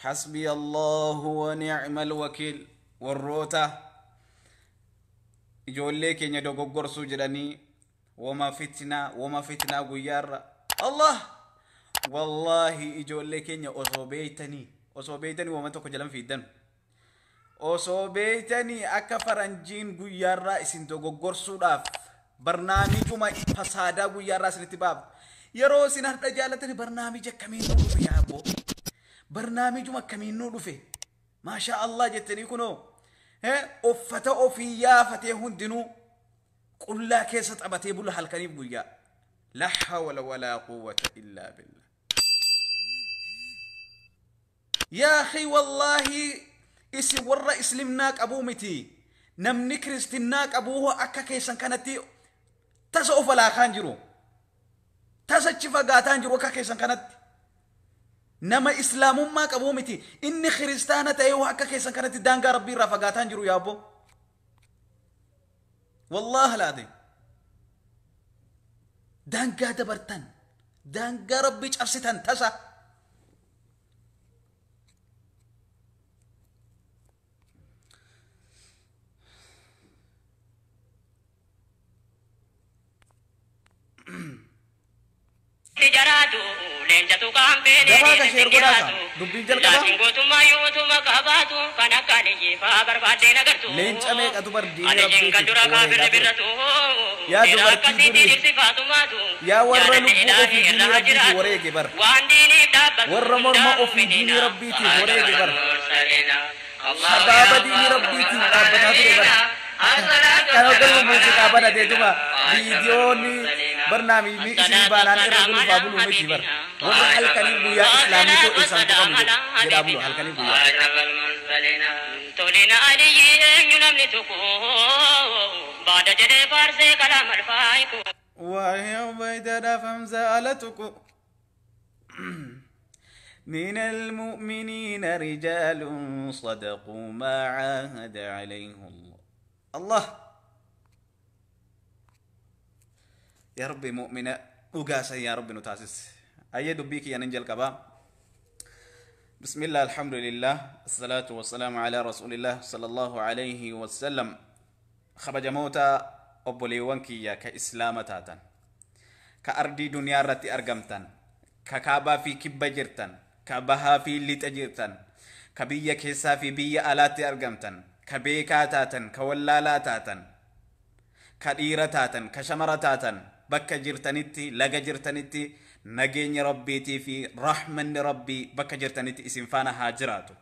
Hasbi Allahu wa ni'mal wakiil. Warroota ijoollee keenya dogoggorsuu jedhanii wama fitnaa wama fitnaa guyyaarra Allah wallaahi ijoollee keenya osoo beeytanii osoo beeytanii wama tokko jalan fiiddan osoo beeytanii akka faranjiin guyyaarraa isin dogoggorsuudhaaf barnaamijuma fasaadaa guyyaarraa isinitti baaftu yeroo isin har'a jaalatani barnaamija akkamiin nuu dhufe yaa abboo barnaamijuma akkamiin nuu dhufe maashaa Allah jettanii kunoo uffata ofii yaafatee hundinuu qullaa keessa taphatee bula halkaniif guyyaa la hawla walaa quwwata illaa billah. Yaa akhi wallaahi isin warra islimnaa qabuu miti namni kiristinnaa qabuu akka keessan kanatti tasa of alaakaan jiru tasa achi fagaataan jiru akka keessan kanatti nama islaamummaa qabuu miti inni kiristaana ta'ee akka keessan kanatti daangaa rabbii irraa fagaataan jiru yaabbo wallaahi laate daangaa dabartan daangaa rabbii cabsitan tasa Jaraatu leencatu kaambeenee Gabaa ka sheer godhaasa. Dubbiin jalqabaa. Laatiin gootummaa yootuma qabaatu kan akka leenjifaa barbaaddeen agartu. Leenca meeqatu bar diinii Ani kan dura rabbiitiif kaafirri wareegaa ture. birratu. Yaa Dhiira dubartii akkasiitti durii. dhirsifaatumaatu. Yaa warra Jaalalli lubbuu ofii ilaahi diinii irraa rabbiitiif jiraatu. wareege bar. Waan diiniif dhaabbatu Warra morma hundaa ofii diinii mu'miniina. rabbiitiif wareege bar. Allahu Shabaaba diinii rabbiitiif dhaabbataa ture bar. Kan hogganuu muuziqaa banateetuma viidiyoonni barnaamijni isin baanaan irra gulufaa buluu miti bar. Warra halkanii guyyaa islaamii koo isaan tuqamu jedhaa bulu halkanii guyyaa. Tolina aliyyi eenyu namni tokko baada jedhee faarsee kalaa malfaayiku. وهي عبيدة فمزالتك من المؤمنين رجال صدقوا ما عاهد عليه الله. الله يا ربي مؤمنة وقاسا يا ربي نتاسس أي دبيك يا ننجل كبا. بسم الله الحمد لله الصلاة والسلام على رسول الله صلى الله عليه وسلم. خبج موتا obboleewwan kiyya ka islaama taatan ka ardii duniyaa irratti argamtan ka kaabaa fi kibba jirtan ka bahaa fi lixa jirtan ka biyya keessaa fi biyya alaatti argamtan ka beekaa taatan ka wallaalaa taatan ka dhiira taatan ka shamara taatan bakka jirtanitti laga jirtanitti nageenya rabbiitii fi rahmanni rabbii bakka jirtanitti isin faana haa jiraatu.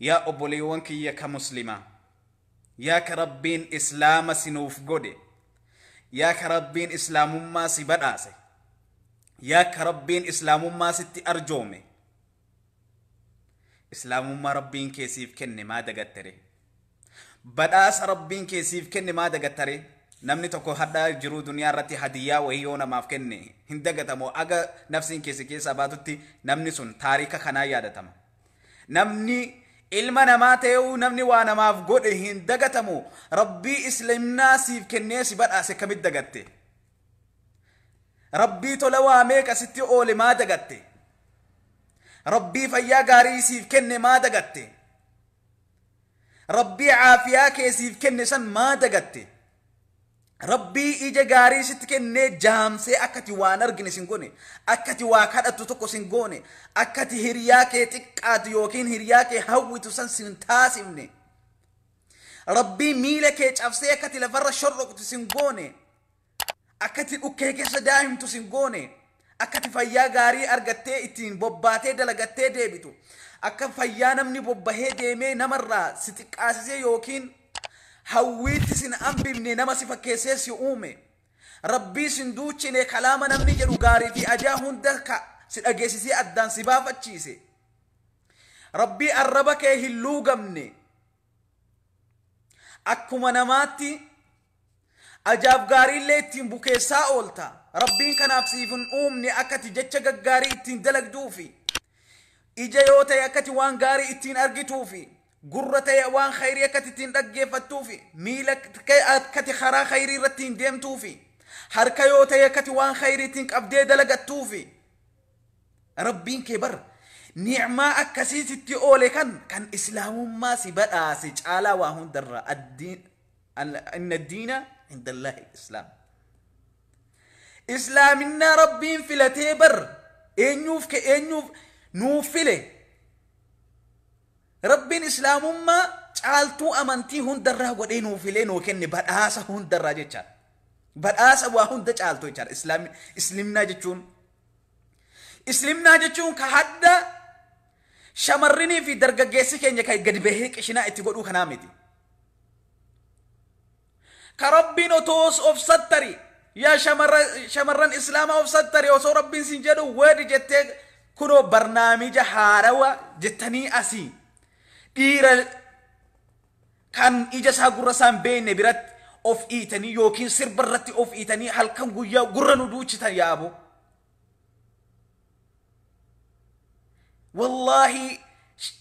Yaa obboleewwan kiyya ka muslimaa yaa ka rabbiin islaama sinuuf godhe yaa ka rabbiin islaamummaa si badhaase yaa ka rabbiin islaamummaa sitti arjoome islaamummaa rabbiin kee siif kenne maa dagattare badhaasa rabbiin kee siif kenne maa dagattare namni tokko hadhaa jiruu duniyaa irratti hadiyyaa wayii yoo namaaf kenne hin dagatamu aga nafsiin keessi keessaa baatutti namni sun taarika kanaa yaadatama namni ilma namaa ta'uu namni waa namaaf godhe hin dagatamu rabbii islaamnaa siif kennee si badhaase kamitti dagatte rabbii tola waa meeqa sitti oole maa dagatte rabbii fayyaa gaarii siif kenne maa dagatte rabbii caafiyaa kee siif kenne san maa dagatte rabbii ija gaarii sitti kennee jaamsee akkati waan argine sin goone akkati waa kadhattu tokko sin goone akkati hiriyaa kee xiqqaatu yookiin hiriyaa kee hawwitu san sin taasifne rabbii miila kee cabsee akkati lafarra shorroqtu sin goone akkati dhukkee keessa daa'imtu sin goone akkati fayyaa gaarii argattee ittiin bobbaatee dalagattee deebitu akka fayyaa namni bobbahee deemee namarraa si xiqqaasisee yookiin hawwiitti sin hambifne nama si fakkeessee si uume rabbii sin duuchine kalaama namni jedhu gaarii fi ajaa hunda ka si dhageessisee addaan si baafachiise rabbii arraba kee hin luugamne akkuma namaatti ajaaf gaariillee ittiin bukeessaa oolta rabbiin kanaaf siif hin uumne akkati jecha gaggaarii ittiin dalagduufi ija yoo ta'e akkati waan gaarii ittiin argituufi gurra ta'e waan khayrii akkati ittiin dhaggeeffattuufi miila akkati karaa khayrii irratti hin deemtuufi harka yoo ta'e akkati waan khayrii ittiin qabdee dalagattuufi rabbiin kee bar Ni'maa akkasii sitti oole kan islaamummaa si badhaase caalaa waa hundarra addiin inna diina indallaahi islaam. Islaaminaa rabbiin filatee bar eenyuuf ke eenyuuf nuuf file. Rabbiin islaamummaa caaltuu amantii hundarraa godhee nuuf filee nuu kenne badhaasa hundarraa jechaadha. Badhaasa waa hunda caaltu jechaadha islimnaa jechuun. Islimnaa jechuun ka hadda shamarrinii fi dargaggeessi keenya kan gadi bahee qishinaa itti godhuu kanaa miti. Ka rabbiin otoo of sattari yaa shamarran islaamaa of sattari osoo rabbiin sin jedhu wedi jettee kunoo barnaamija haarawa jettanii asii dhiira kan ija isaa gurra isaa hin beekne biratti of iitanii yookiin sirba irratti of iitanii halkan guyyaa gurra nu duuchitan yaaboo. Wallaahi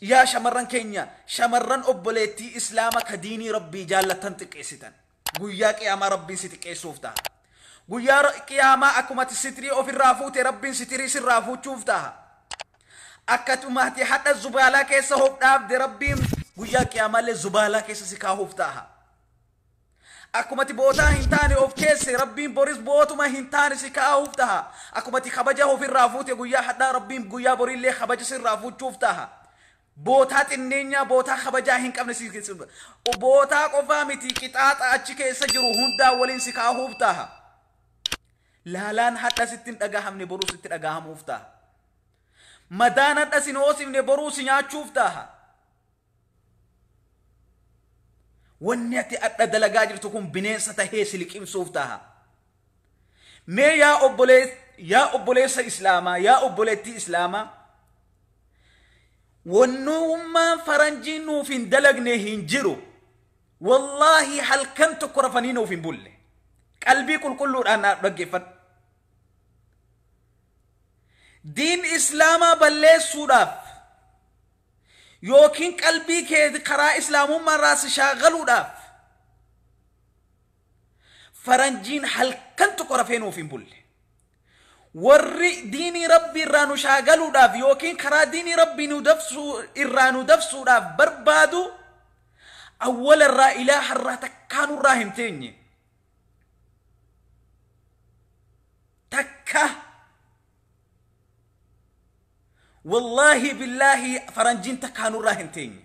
yaa shamarran keenya shamarran obboleettii islaama ka diinii rabbii jaallatan xiqqeessitan. Guyyaa qiyaamaa rabbiin si xiqqeessuuf ta'a. Guyyaa qiyaamaa akkuma ati sitirii ofirraa fuute rabbiin sitirii sirraa fuuchuuf ta'a. Akkatuma ati hadha zubaalaa keessa of dhaabde rabbiin guyyaa qiyaamaallee zubaalaa keessa si kaahuuf ta'a. Akkuma ati bootaa hin taane of keesse rabbiin boris bootuma hin taane si kaahuuf ta'a. Akkuma ati kabaja ofirraa fuute guyyaa hadhaa rabbiin guyyaa boriillee kabaja sirraa fuuchuuf ta'a. Bootaa xinneenyaa bootaa kabajaa hin qabne si bootaa qofaa miti qixaaxa achi keessa jiru hundaa waliin si kaahuuf ta'a. Laalaan hadha sitti hin dhagahamne boruu sitti dhagahamuuf ta'a. Madaan hadha sin hoosifne boruu si nyaachuuf ta'a. Wanni ati hadha dalagaa jirtu kun bineensa tahee si liqimsuuf ta'a. Mee yaa obboleessa islaamaa yaa obboleettii islaamaa wannummaan faranjiin nuuf hin dalagne hin jiru. Wallaahi halkan tokko rafanii nuuf hin bulle. Qalbii qulqulluudhaan naa dhaggeeffadhu. Diin islaamaa balleessuudhaaf yookiin qalbii kee karaa islaamummaa irraa si shaagaluudhaaf faranjiin halkan tokko rafee nuuf hin bulle. Warri diinii rabbii irraa nu shaagaluudhaaf yookiin karaa diinii rabbii nu dabsuu irraa nu dabsuudhaaf barbaadu awwala irraa ilaaha irraa takkaa nurraa hin teenye. Takka wallaahi billaahi faranjiin takkaa nurraa hin teenye.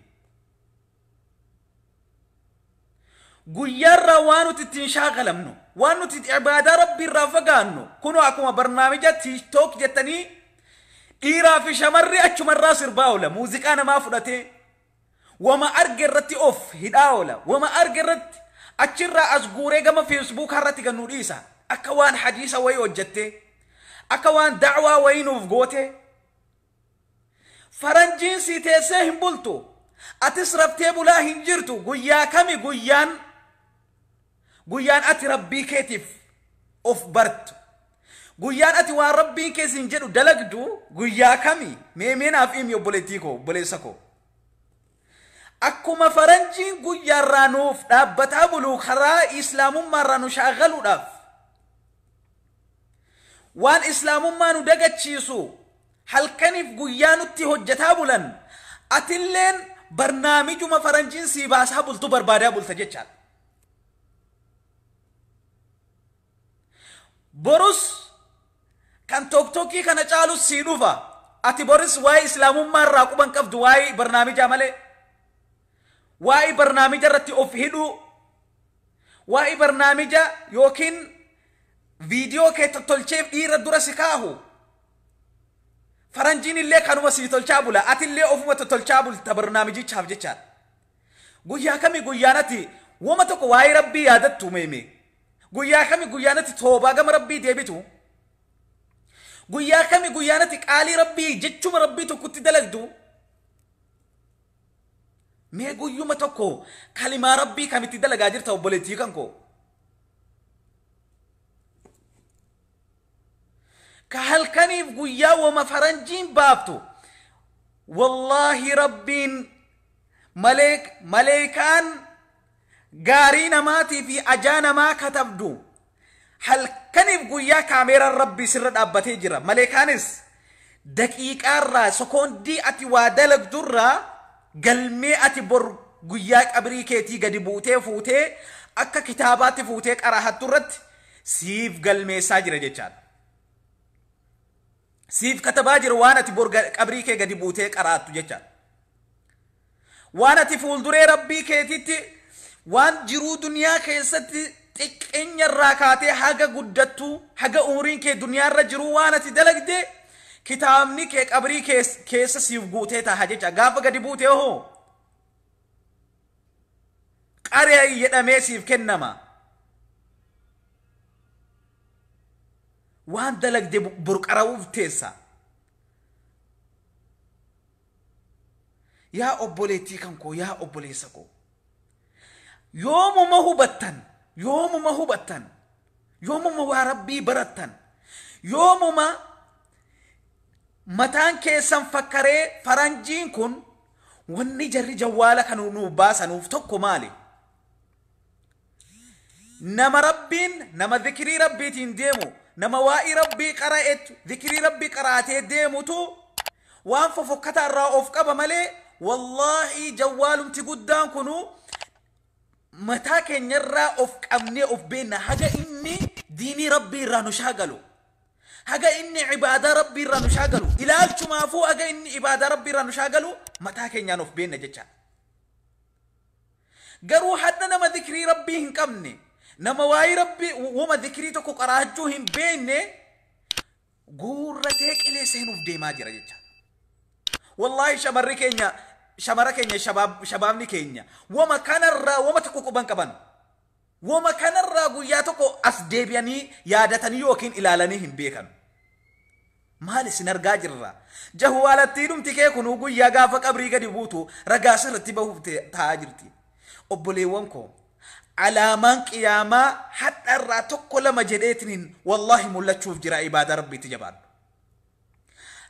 Guyyaarraa waan nuti ittiin shaagalamnu waan nuti ibaadaa rabbii irraa fagaannu kunoo akkuma barnaamija tiiktook jettanii dhiiraa fi shamarri achumarraa sirbaa oola muuziqaa namaa fudhatee wama arge irratti of hidhaa oola wama arge irratti achirraa as guuree gama feesbuukaa irratti kan nu dhiisa akka waan hadiisa wayii hojjettee akka waan da'waa wayii nuuf goote faranjiin si teessee hin bultu atis raftee bulaa hin jirtu guyyaa kami guyyaan ati rabbii keetiif of bartu guyyaan ati waan rabbiin keessa hin jedhu dalagdu guyyaa kami mee naaf himi obboleettii koo obboleessa koo. Akkuma faranjiin guyyaarraa nuuf dhaabbataa bulu karaa islaamummaarraa nu shaagaluudhaaf waan islaamummaa nu dagachiisu halkaniif guyyaa nutti hojjetaa bulan atilleen barnaamijuma faranjiin sii baasaa bultu barbaadaa bulta jechaadha. Borus kan tokkokkii kana caalus sii dhufa ati boris waa'ee islaamummaa irraa quban qabdu waa'ee barnaamijaa malee waa'ee barnaamija irratti of hidhuu waa'ee barnaamija yookiin viidiyoo kee tottolcheef dhiira dura si kaahu faranjiin illee kanuma sii tolchaa bula ati illee ofuma tottolchaa bulta barnaamijichaaf jechaadha. Guyyaa kami guyyaan ati wama tokko waa'ee rabbii yaadattu meeme guyyaa kami guyyaan ati toobaa gama rabbii deebitu guyyaa kami guyyaan ati qaalii rabbii jechuma rabbii tokkotti dalagdu mee guyyuma tokko kalimaa rabbii kamitti dalagaa jirta obboleettii kan koo. Ka halkaniif guyyaa wama faranjiin baaftu wallaahi rabbiin maleekaan gaarii namaatii fi ajaa namaa katabdu halkaniif guyyaa kaameeraan rabbii sirra dhaabbatee jira. Maleekaanis Daqiiqaarraa sekoondii ati waa dalagdurraa galmee ati bor guyyaa qabrii keetii gadi buutee fuutee akka kitaabaatti fuutee qarahattu irratti siif galmeessaa jira jechaadha. Siif katabaa jira waan ati bor qabrii kee gadi buutee qaraattu jechaadha. Waan ati fuulduree rabbii keetitti waan jiruu duniyaa keessatti xiqqeenya irraa kaatee haga guddattu haga umriin kee duniyaarra jiru waan ati dalagde kitaabni kee qabrii keessa siif guutee ta'a jecha. Gaafa gadi buutee hoo qaree jedhamee siif kennama. Waan dalagde burqarawuuf teessa. Yaa obboleettii kan koo, yaa obboleessa koo, yoomuma hubattan, yoomuma hubattan, yoomuma waa rabbii barattan, yoomuma mataan keessan fakkaree faranjiin kun wanni jarri jawwaala kan nu baasanuuf tokko maali? Nama rabbiin nama zikirii rabbiitiin deemu, nama waa'ii rabbii qara'etu zikirii rabbii qaraatee deemutu waan fofokkataa irraa of qaba malee wallaahi jawwaalumti guddaan kunu mataa keenyarraa of qabnee of beenna haga inni diinii rabbii irraa nu shaagalu, haga inni ibaadaa rabbii irraa nu shaagalu, ilaalchumaafuu haga inni ibaadaa rabbii irraa nu shaagalu mataa keenyaan of beenna jechaadha. Garuu hadda nama zikirii rabbii hin qabne, nama waa'ee rabbii wama zikirii tokko qaraachuu hin beekne guurratee qilee seenuuf deemaa jira jechaadha. Wallaahi shamarri keenya, shamara keenya, shabaabni keenya wama kanarraa wama tokko quban qaban. Wama kanarraa guyyaa tokko as deebi'anii yaadatanii yookiin ilaalanii hin beekan. Maal isin argaa jirra? Jawwaalattii dhumti kee kunuu guyyaa gaafa qabrii gadi buutu ragaa sirratti bahuuf taa'aa jirti. Obboleewwan koo, alaamaan qiyaamaa hadharraa tokko lama jedheetiin wallaahi mul'achuuf jira. Ibaadaa rabbiitti jabaadhu.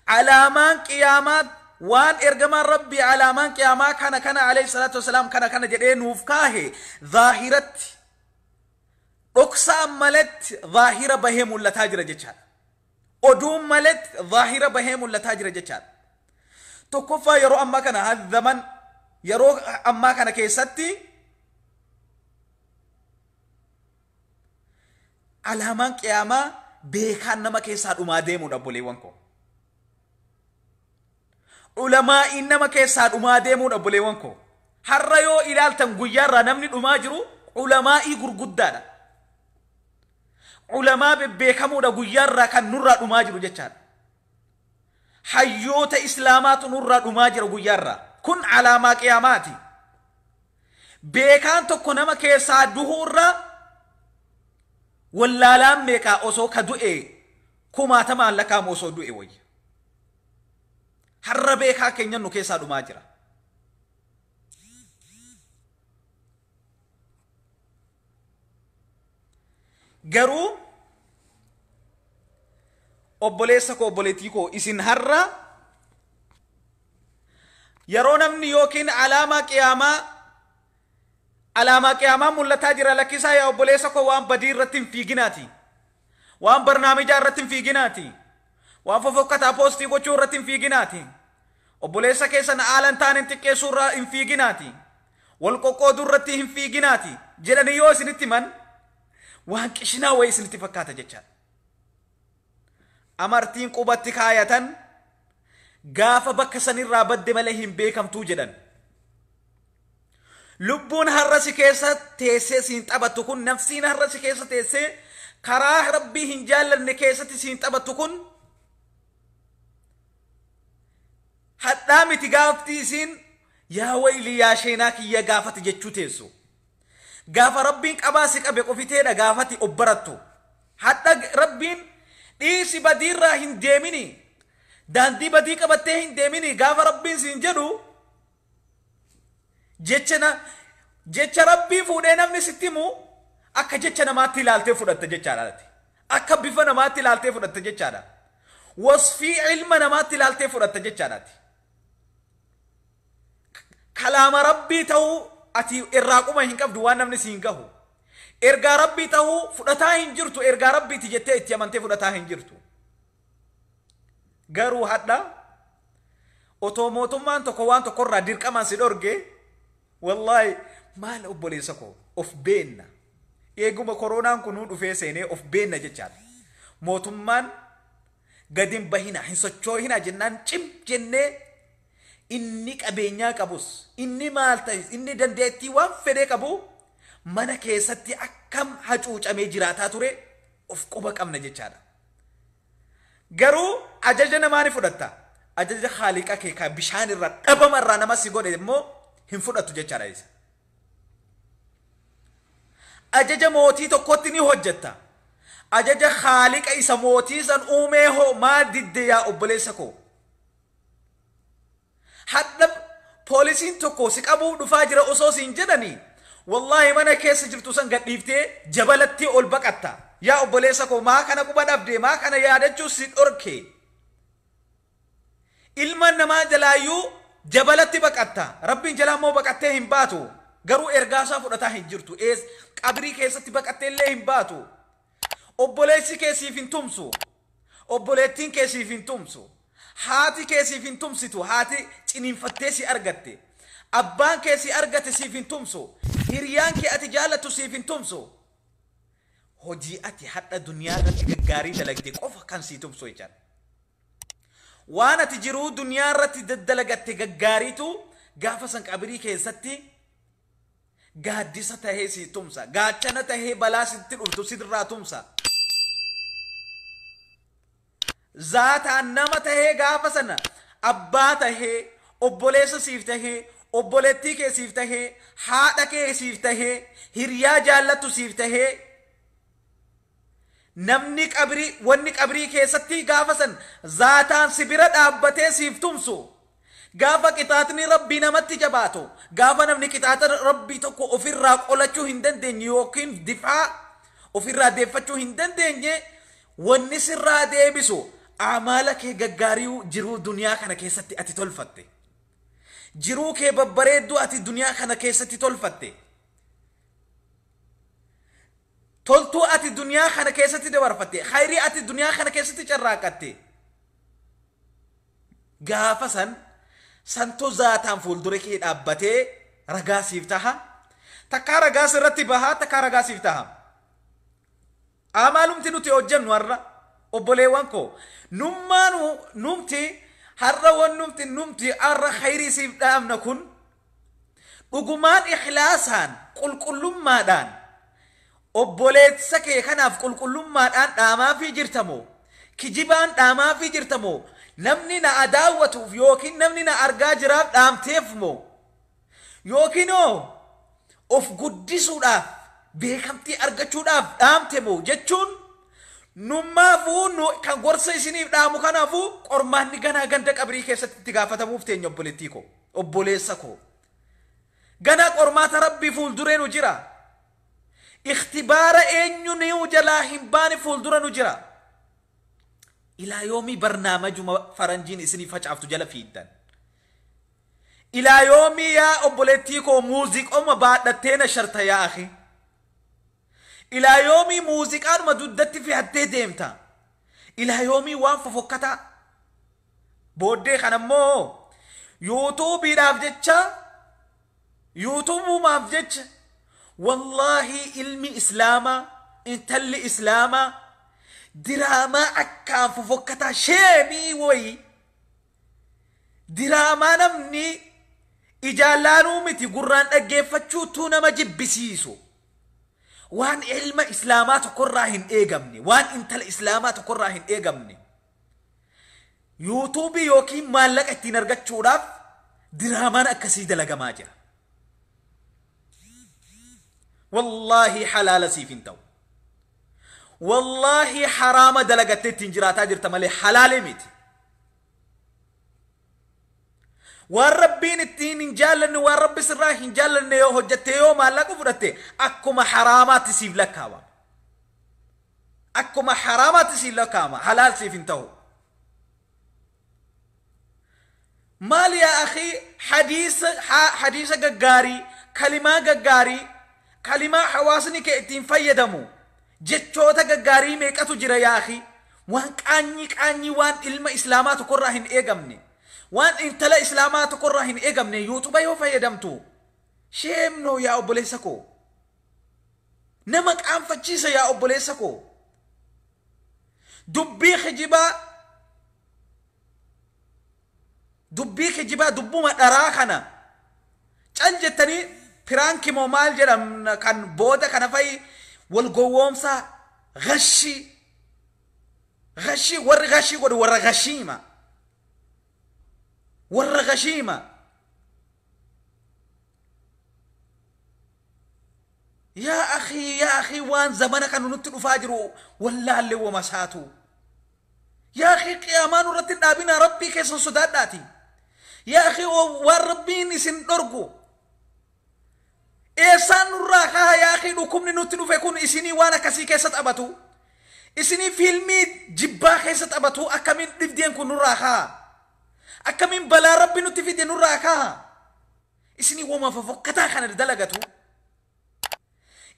Alaamaan qiyaamaa waan ergamaan rabbii alaamaan qiyaamaa kana kana alayhi salaatu wasalaam kana kana jedhee nuuf kaahe zaahiratti dhoksaan malatti zaahira bahee mul'ataa jira jechaadha. Oduun malatti zaahira bahee mul'ataa jira jechaadha. Tokkoffaa yeroo ammaa kana zaman yeroo ammaa kana keessatti alaamaan qiyaamaa beekaan nama keessaa dhumaa deemuudha obboleewwan koo. Ulamaa'iin nama keessaa dhumaa deemuudha obboleewwan koo. Har'a yoo ilaaltan guyyaarraa namni dhumaa jiru ulamaa'ii gurguddaadha. Ulamaa bebbeekamuudha guyyaarraa kan nurraa dhumaa jiru jechaadha. Hayyoota islaamaatu nurraa dhumaa jira guyyaarraa. Kun alaamaa qiyaamaati. Beekaan tokko nama keessaa duhuurraa wallaalaan meeqaa osoo ka du'e kumaatamaan lakkaa'amu osoo du'e wayya. Har'a beekaa keenya nu keessaa dhumaa jira. Garuu obboleessa koo, obboleettii koo, isin har'a yeroo namni yookiin alaamaa qiyaamaa mul'ataa jira lakkisaa yaa obboleessa koo waan badii irratti hin fiiginaati. Waan barnaamijaa irratti hin fiiginaati. Waan fofokkataa poostii gochuu irratti hin fiiginaati. Obboleessa keessan haalan taaneen xiqqeessuu irraa hin fiiginaati. Wal qoqqooduu irratti hin fiiginaati. Jedhanii yoo isinitti himan waan qishinaa wayii isinitti fakkaata jechaadha. Amartiin qubatti kaayatan gaafa bakka sanirraa badde malee hin beekamtuu jedhan. Lubbuun har'a si keessa teessee siin taphattu kun, nafsiin har'a si keessa teessee karaa rabbii hin jaallanne keessatti siin taphattu kun hadhaa miti gaaftii isiin yaa wayli yaa sheenaa kiyya gaafati jechuu teessu. Gaafa rabbiin qabaa si qabe qofiteedha gaafati obbarattu. Hadha rabbiin dhiisi badiirraa hin deemini. Daandii badii qabattee hin deemini gaafa rabbiin siin jedhu jecha rabbii fuudhee namni sitti himu akka jecha namaatti ilaaltee fudhatta jechaadha. Akka bifa namaatti ilaaltee fudhatta jechaadha. Wasfii ilma namaatti ilaaltee fudhatta jechaadha. Kalaama rabbii ta'uu ati irraa quma hin qabdu waan namni siin gahu. Ergaa rabbii ta'uu fudhataa hin jirtu, ergaa rabbiiti jettee itti amantee fudhataa hin jirtu. Garuu hadha otoo mootummaan tokko waan tokkorraa dirqamaan si dhorge, wallaahi maal obboleessa koo, of beenna. Eeguma koronaan kunuu dhufee seenee of beenna jechaadha. Mootummaan gadi hin bahina, hin sochoohina jennaan cim jennee, inni qabeenyaa qabus, inni maal ta'es, inni dandeettii waan fedhee qabu mana keessatti akkam hacuucamee jiraataa ture of quba qabna jechaadha. Garuu ajaja namaa ni fudhatta. Ajaja haaliqa kee kan bishaan irraa dhabama irraa nama si godhe immoo hin fudhattu jechaadha isa. Ajaja mootii tokkotti ni hojjetta. Ajaja haaliqa isa mootii san uumee hoo maa didde, yaa obboleessa koo? Hadha poolisiin tokko si qabuu dhufaa jira osoo siin jedhanii, wallaahi mana keessa jirtu san gadhiiftee jabalatti ol baqatta. Yaa obboleessa koo, maa kana quba dhabde? Maa kana yaadachuu si dhorke? Ilma namaa jalaayyuu jabalatti baqatta. Rabbiin jalaa immoo baqattee hin baatu. Garuu ergaasaa fudhataa hin jirtu. Ees qabrii keessatti baqattee illee hin baatu. Obboleessi kee siif hin tumsu. Obboleettiin kee siif hin tumsu. Haati kee siif hin tumsitu. Haati ciniinfattee si argatte. Abbaan kee si argate siif hin tumsu. Hiriyaan kee ati jaallattu siif hin tumsu. Hojii ati hadha duniyaa irratti gaggaarii dalagde qofa kan sii tumsu jechaadha. Waan ati jiruu duniyaa irratti daddalagatte gaggaariitu gaafa san qabrii keessatti gaaddisa tahee sii tumsa. Gaachana tahee balaa sitti dhuftu sirraa tumsa. Zaataan nama tahee gaafa sana abbaa tahee, obboleessa siif tahee, obboleettii kee siif tahee, haadha kee siif tahee, hiriyaa jaallattu siif tahee, namni qabrii, wanni qabrii keessatti gaafa san zaataan si bira dhaabbatee siif tumsu, gaafa qixaaxni Rabbii namatti jabaatu, gaafa namni qixaaxa Rabbii tokko ofirraa qolachuu hin dandeenye yookiin difaa ofirraa deeffachuu hin dandeenye, wanni sirraa deebisu amala kee gaggaarii jiruu duniyaa kana keessatti ati tolfatte. Jiruu kee babbareedduu ati duniyaa kana keessatti tolfatte. Toltuu ati duniyaa kana keessatti dabarfatte, khayrii ati duniyaa kana keessatti carraaqatte. Gaafa san santu zaataan fuuldura kee dhaabbatee ragaa siif taha. Takkaa ragaa sirratti bahaa, takkaa ragaa siif taha. Amaalumti nuti hojjennu har'a, obboleewwan koo, nummaanu numti har'a wannumti numti har'a khayrii siif dhaamna kun dhugumaan ikhlaasaan, qulqullummaadhaan obboleessa kee kanaaf qulqullummaadhaan dhaamaafii jirtamoo, kijibaan dhaamaafii jirtamoo, namni na adaawwatuuf yookiin namni na argaa jiraaf dhaamteef moo, yookiin hoo of guddisuudhaaf, beekamtii argachuudhaaf dhaamte moo jechuun, nummaafuu nu kan gorsa isiniif dhaamu kanaafuu qormaanni ganaa ganda qabrii keessatti itti gaafatamuuf teenya. Obboleettii koo, obboleessa koo, ganaa qormaata Rabbii fuulduree nu jira. Ikhtibaara eenyu niu jalaa hin baane fuuldura nu jira. Ilaa yoomii barnaamajuma faranjiin isinii facaaftu jala fiiddan? Ilaa yoomii, yaa obboleettii koo, muuziqoma baadhattee na sharta, yaa akhi? Ilaa yoomii muuziqaadhuma duddatti fe'attee deemta? Ilaa yoomii waan fofokkataa booddee kanammoo yuutuubiidhaaf jecha, yuutuubumaaf jecha, wallaahi ilmi islaamaa, intalli islaamaa diraamaa akkaan fofokkataa, sheemii wayii, diraamaa namni ijaan laaluu miti gurraan dhaggeeffachuutu nama jibbisiisu, waan ilma islaamaa tokkorraa hin eegamne, waan intala islaamaa tokkorraa hin eegamne, yuutuubii yookiin maallaqa ittiin argachuudhaaf diraamaan akkasii dalagamaa jira. Wallaahi halaala siif hin ta'u. Wallaahi haraama dalagattee ittiin jiraataa jirta malee halaalee miti. Waan Rabbiin ittiin hin jaallanne, waan Rabbi sirraa hin jaallanne yoo hojjatte, yoo maallaqa fudhatte, akkuma haraamaatti siif lakkaawama. Akkuma haraamaatti siif lakkaawama, halaal siif hin ta'u. Maal yaa akhii, hadiisa gaggaarii, kalimaa gaggaarii, kalimaa hawaasni kee ittiin fayyadamu, jechoota gaggaarii meeqatu jira, yaa akhii? Waan qaanyii qaanyii, waan ilma islaamaa tokkorraa hin eegamne, waan intala islaamaa tokkorraa hin eegamne YouTube yoo fayyadamtu, shame no, yaa obboleessa koo. Nama qaanfachiisa, yaa obboleessa koo. Dubbii kijibaa, dubbii kijibaa, dubbuma dharaa kana cal jettanii prank moo maal jedham kan booda kana fa'i wal gowwoomsaa, gashii gashii. Warri gashii godhu warra gashiima, warra gashiima. Yaa akhii, yaa akhii, waan zamana kana nutti dhufaa jiru wallaallee wama saatu. Yaa akhii, qiyaamaa nurratti hin dhaabinaa, Rabbii keessan sodaadhaati. Yaa akhii, waan Rabbiin isin dhorgu eessaan nurraa kaa? Yaa akhii, dhukkubni nutti dhufe kun isinii waan akkasii keessa taphatu, isinii fiilmii jibbaa keessa taphatu, akkamiin dhibdeen kun nurraa kaa? Akkamiin balaa Rabbi nutti fide nurraa kaa? Isinii wama fofokkataa kana dalagatu,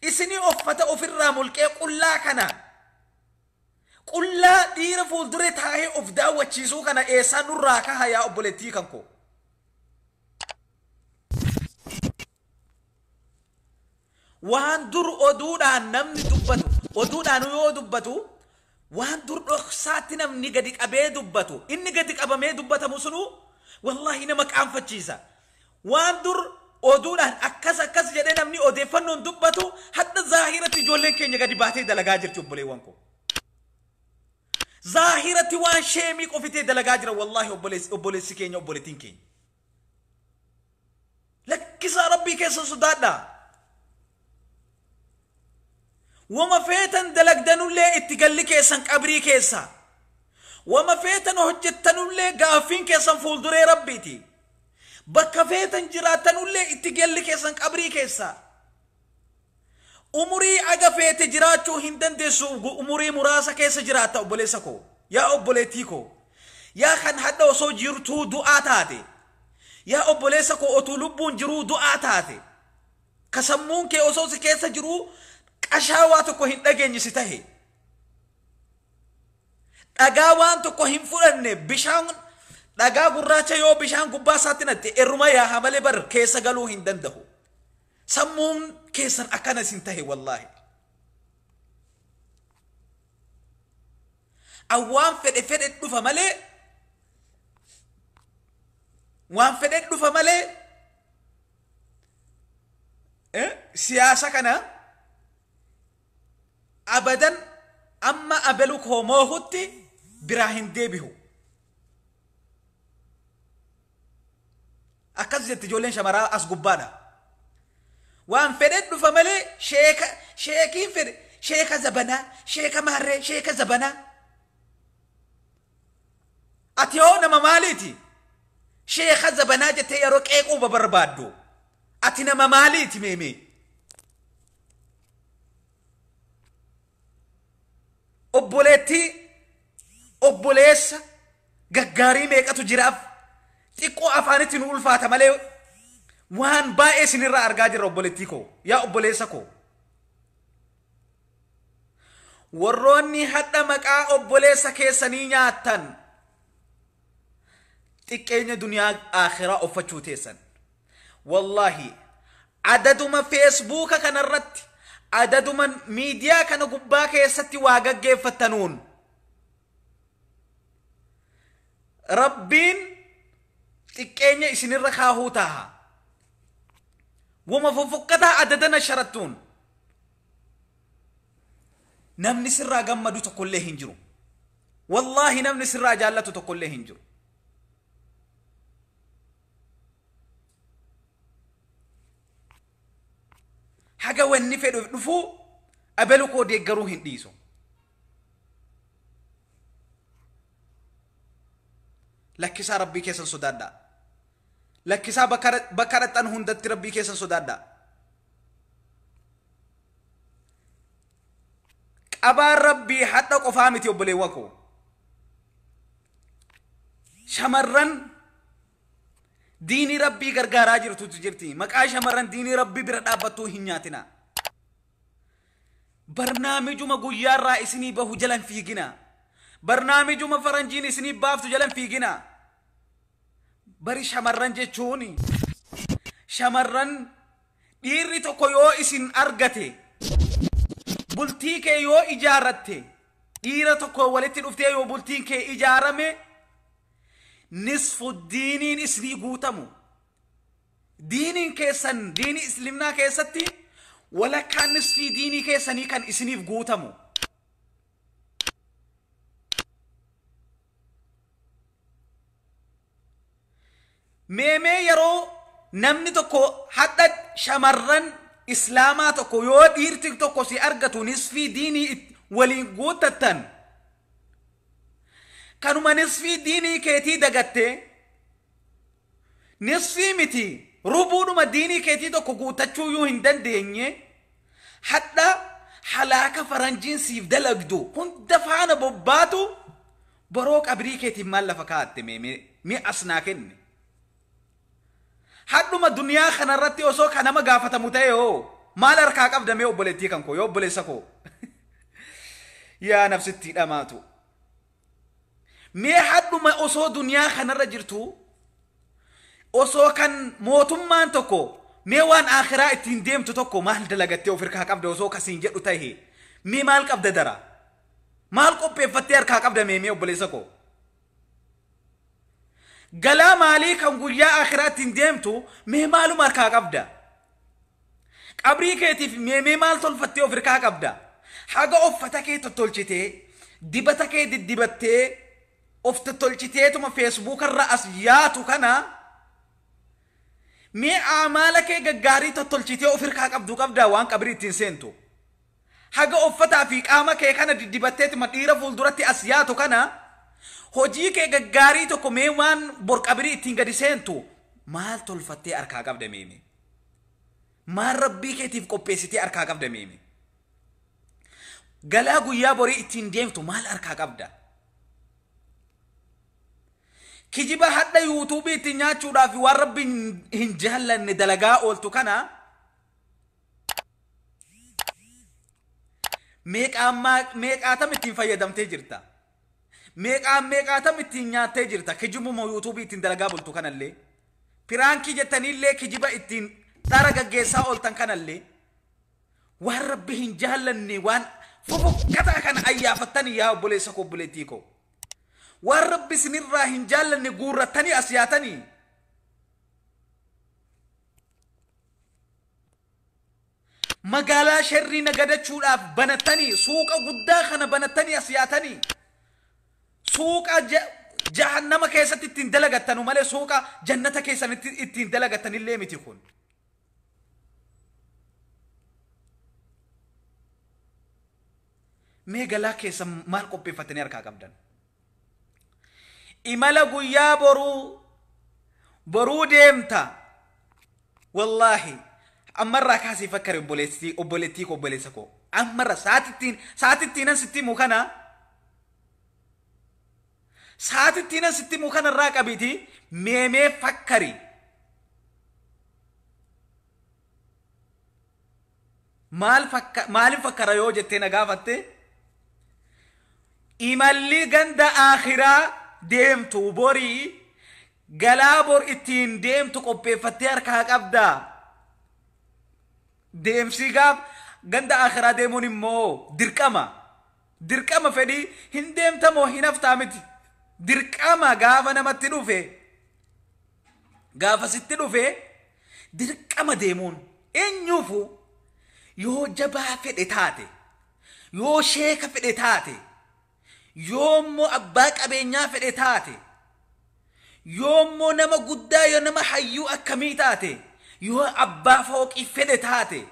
isinii uffata ofirraa mulqee qullaa kana, qullaa dhiira fuulduree taa'ee of daawwachiisuu kana eessaan nurraa kaha, yaa obboleettii kan koo? Waan dur oduudhaan namni dubbatu, oduudhaan yoo dubbatu, waan dur dhoksaatti namni gadi qabee dubbatu, inni gadi qabamee dubbatamu sunu wallaahi nama qaanfachiisa. Waan dur oduudhaan akkas akkas jedhee namni odeeffannoon dubbatu, hadda zaahiratti ijoolleen keenya gadi baatee dalagaa jirti. Obboleewwan koo, zaahiratti waan shame qofitee dalagaa jira. Wallaahi, obboleessi keenya, obboleettiin keenya, lakkisaa, Rabbii keessan sodaadhaa. Wama feetan dalagdanullee itti galli keessan qabrii keessa. Wama feetan hojjettanullee gaaffiin keessan fuulduree Rabbiiti. Bakka feetan jiraattanullee itti galli keessan qabrii keessa. Umurii aga feete jiraachuu hin dandeessu, umurii muraasa keessa jiraatta. Obboleessa koo, yaa obboleettii koo, yaa kan hadha osoo jirtuu du'aa taate, yaa obboleessa koo, otuu lubbuun jiruu du'aa taate, ka sammuun kee osoo si keessa jiruu qashaawaa tokko hin dhageenye si tahe, dhagaa waan tokko hin fudhanne, bishaan dhagaa gurraacha yoo bishaan gubbaa isaatti natte erruma yaaha malee bar keessa galuu hin danda'u. Sammuun keessan akkana isin tahe, wallaahi. Awwaan fedhe fedhe dhufa malee, waan fedhe dhufa malee, siyaasa kana abadan amma abelu koo moohutti biraa hin deebihu. Akkas jetti ijoolleen shamaraa as gubbaadha. Waan fedhe dhufa malee, sheeka sheekiin fedhe, sheeka zabanaa, sheeka maarree, sheeka zabanaa. Ati hoo nama maaliiti? Sheeka zabanaa jettee yeroo qeequu barbaaddu. Ati nama maaliiti meemee? Obboleettii, obboleessa gaggaarii meeqatu jiraaf? Xiqqoo afaanitti nu ulfaata malee waan baay'ee isinirraa argaa jirra. Obboleettii koo, yaa obboleessa koo, warroonni hadha maqaa obboleessa keessanii nyaattan, xiqqeenya duniyaa akhiraa uffachuu teessan. Wallaahi, adaduma Facebooka kanarratti, adaduma miidiyaa kana gubbaa keessatti waa gaggeeffattanuun, Rabbiin xiqqeenya isinirra kaahuu taaha. Wama fofokkataa adadana sharattuun namni sirraa gammadu tokkollee hin jiru. Wallaahi, namni sirraa jaallatu tokkollee hin jiru. Haga wanni fedhu dhufuu abelu koo deeggaruu hin dhiisu. Lakkisaa, Rabbii keessan sodaadhaa. Lakkisaa, bakka dhaqxan hundatti Rabbii keessan sodaadhaa. Qabaan Rabbii hadha qofaa miti, obboleewwan koo. Shamarran diinii Rabbii gargaaraa jirtutu jirti. Maqaa shamarran diinii Rabbii bira dhaabbattuu hin nyaatina. Barnaamijuma guyyaarraa isinii bahu jalan fiigina. Barnaamijuma faranjiin isiniif baaftu jalan fiiginaa. Bari shamarran jechuun shamarran dhiirri tokko yoo isin argate, bultii kee yoo ijaarratte, dhiira tokko walitti dhuftee yoo bultiin kee ijaarame, nisfu diiniin isinii guutamu. Diiniin keessan diinii islimnaa keessatti walakkaan nisfii diinii keessanii kan isiniif guutamu. Meemee yeroo namni tokko hadha shamarran islaamaa tokko yoo dhiirti tokko si argatu nisfii diinii waliin guuttattan, kanuma nisfii diinii keetii dagattee, nisfii miti rubuudhuma diinii keetii tokko guuttachuu iyyuu hin dandeenye, hadha halaaka faranjiin siif dalagdu hunda faana bobbaatu, boroo qabrii keetiif maal lafa kaa'atte? Mee mee as naa kenne. Hadhuma duniyaa kanarratti osoo kan nama gaafatamu ta'e hoo maal harkaa qabda? Mee obboleettii kan koo, yoo obboleessa koo, yaa nafsitti dhamaatu, mee hadhuma osoo duniyaa kanarra jirtu osoo kan mootummaan tokko mee waan akhiraa ittiin deemtu tokko maal dalagattee of harkaa qabda osoo kasiin jedhu ta'e, mee maal qabda dara? Maal qopheeffattee harkaa qabda? Mee mee obboleessa koo, galaa maalii kan guyyaa akhiraa ittiin deemtu mee maaluma harkaa qabda? Qabrii keetiif mee mee maal tolfattee of harkaa qabda? Haga uffata kee tottolchitee, dibata kee diddibattee, of tottolchiteetuma feesbuukarra as yaatu kana, mee amaala kee gaggaarii tottolchitee of harkaa qabdu qabda waan qabrii ittiin seentu? Haga uffataa fi qaama kee kana diddibatteetuma dhiira fuulduratti as yaatu kana, hojii kee gaggaarii tokko mee waan bor qabrii ittiin gadi seentu maal tolfattee harkaa qabda? Meeme maal rabbii keetiif qopheessitee harkaa qabda? Meeme galaa guyyaa borii ittiin deemtu maal harkaa qabda? Kijiba hadha yuutuubii ittiin nyaachuudhaaf waan rabbi hin jaallanne dalagaa ooltu kana, meeqaatam ittiin fayyadamtee jirta? Meeqaan meeqaatam ittiin nyaattee jirta? Kijibuma yuutuubii ittiin dalagaa bultu kanallee, piraankii jettaniillee kijiba ittiin dhara gaggeessaa ooltan kanallee, waan rabbi hin jaallanne waan fofokkataa kana ayyaafattanii, yaa obboleessa koo, obboleettii koo, waan rabbi isinirraa hin jaallanne guurrattanii as yaatanii, magaalaa sharrii nagadachuudhaaf banattanii, suuqa guddaa kana banattanii as yaatanii, suuqa jahannama keessatti ittiin dalagattanu malee suuqa jannata keessanitti ittiin dalagattanillee miti kun. Mee galaa keessa maal qopheeffatanii harkaa qabdan? Imala guyyaa boruu boruu deemta. Wallaahi ammarraa kaasii fakkari, obboleettii obboleettii koo, obboleessa koo, ammarra saatittiin saatittiin an sitti himu kana, saatittiin an sitti himu kanarraa qabiiti meemee fakkari. Maal fakka maalin fakkara yoo jettee na gaafatte, imalli ganda akhiraa deemtu borii galaa bor ittiin deemtu qopheeffattee harkaa qabdaa. Deemsi gaaf ganda akhiraa deemuun immoo dirqama. Dirqama fedhii hin deemtamoo hin haftaa miti. Dirqama gaafa namatti dhufe, gaafa sitti dhufe, dirqama deemuun eenyuufu, yoo jabaa fedhe taate, yoo sheeka fedhe taate, yoo immoo abbaa qabeenyaa fedhe taate, yoo immoo nama guddaa, yoo nama hayyuu akkamii taate, yoo abbaa fooqii fedhe taate,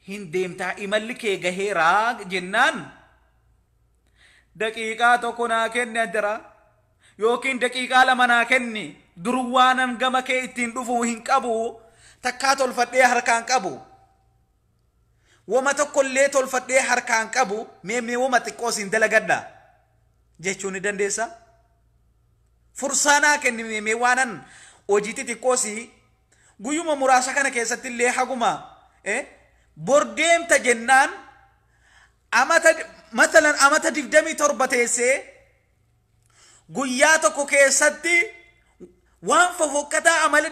hin deemtaa. Imalli kee gaheeraa jennaan, daqiiqaa tokko naa kenni ajjara yookiin daqiiqaa 2 naa kenni, dur waanan gama kee ittiin dhufu hin qabu, takkaa tolfadhee harkaan qabu, wama tokkollee tolfadhee harkaan qabu, mee mee wama xiqqoo siin dalagadha jechuu ni dandeessa. Fursaa naa kenni, mee mee waanan hojii xixiqqoo si guyyuma muraasa kana keessatti illee haguma bor deemta jennaan. Amata matalan amata 27 teessee guyyaa tokko keessatti waan fofokkataa amala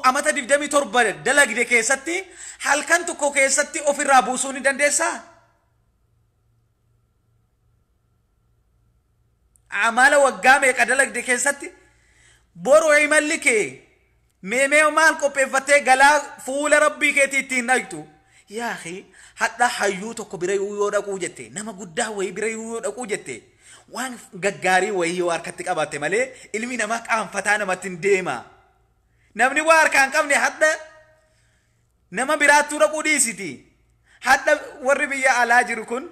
amata 27 dalagde keessatti halkan tokko keessatti ofirraa buusuu ni dandeessaa? Amala waggaa meeqa dalagde keessatti boru imalli kee meemee maal qopheeffattee galaa fuula rabbii keetii ittiin dhaqxu? Yaa akhi, hadha hayyuu tokko bira yoo dhaquu jette, nama guddaa wayii bira yoo dhaquu jette, waan gaggaarii wayii yoo harkatti qabaatte malee ilmi namaa qaanfataa namatti hin deema. Namni waa harkaa hin qabne hadha nama biraattuu dhaquu dhiisiti. Hadha warri biyya alaa jiru kun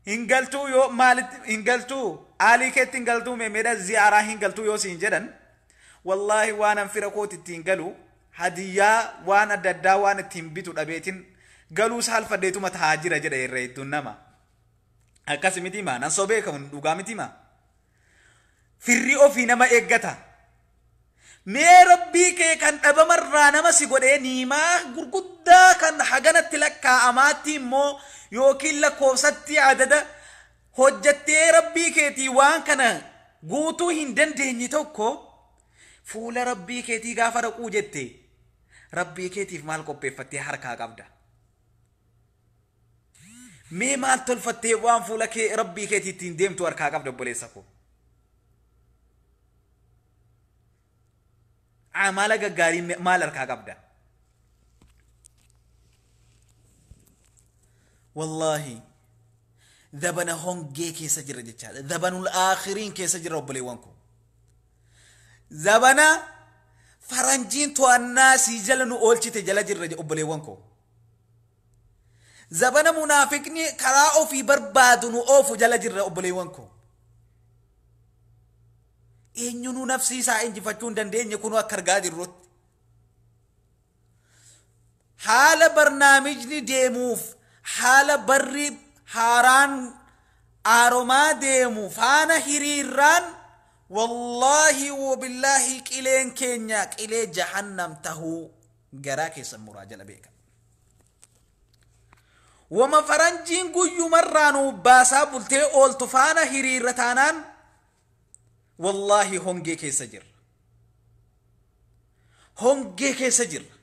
hin galtuu yoo maalitti hin galtuu, aalii keetti hin galtuu, meemedha ziyaaraa hin galtuu yoo siin jedhan, wallaahi waan an fira kooti ittiin galu hadiyyaa waan adda addaa waan ittiin bitu dhabeetin galuu saalfadheetuma tahaa jira jedha irra hedduun nama. Akkas miti maa nan sobee kan dhugaa miti maa. Firri ofii nama eeggata. Mee rabbii kee kan dhabamarraa nama si godhee niimaa gurguddaa kan haganatti lakkaa'amaatti immoo yookiin lakkoofsatti adada hojjattee rabbii keetii waan kana guutuu hin dandeenye tokko fuula rabbii keetii gaafa dhaquu jette rabbii keetiif maal qopheeffattee harkaa qabda? Mee maal tolfattee waan fuula kee rabbii keetii ittiin deemtu harkaa qabda obboleessa koo? Amala gaggaarii maal harkaa qabda? Wallaahi zabana hongee keessa jirra jechaadha. Zabanul aakhiriin keessa jirra obboleewwan koo. Zabana faranjiin to'annaa sii jala nu oolchite jala jirra obboleewwan koo. Zabana munaafiqni karaa ofii barbaadu nu oofu jala jirra obboleewwan koo. Eenyunuu nafsii isaa injifachuu hin dandeenye kunuu akka argaa jirrutti. Haala barnaamijni deemuuf haala barri haaraan aaromaa deemu faana hiriirraan wallaahi wabillaahi qileen keenya qilee jahannam tahuu garaa keessan muraa jala beeka. Wama faranjiin guyyumarraa nu baasaa bultee ooltu faana hiriirra taanaan wallaahi hongee keessa jirra. Hongee keessa jirra.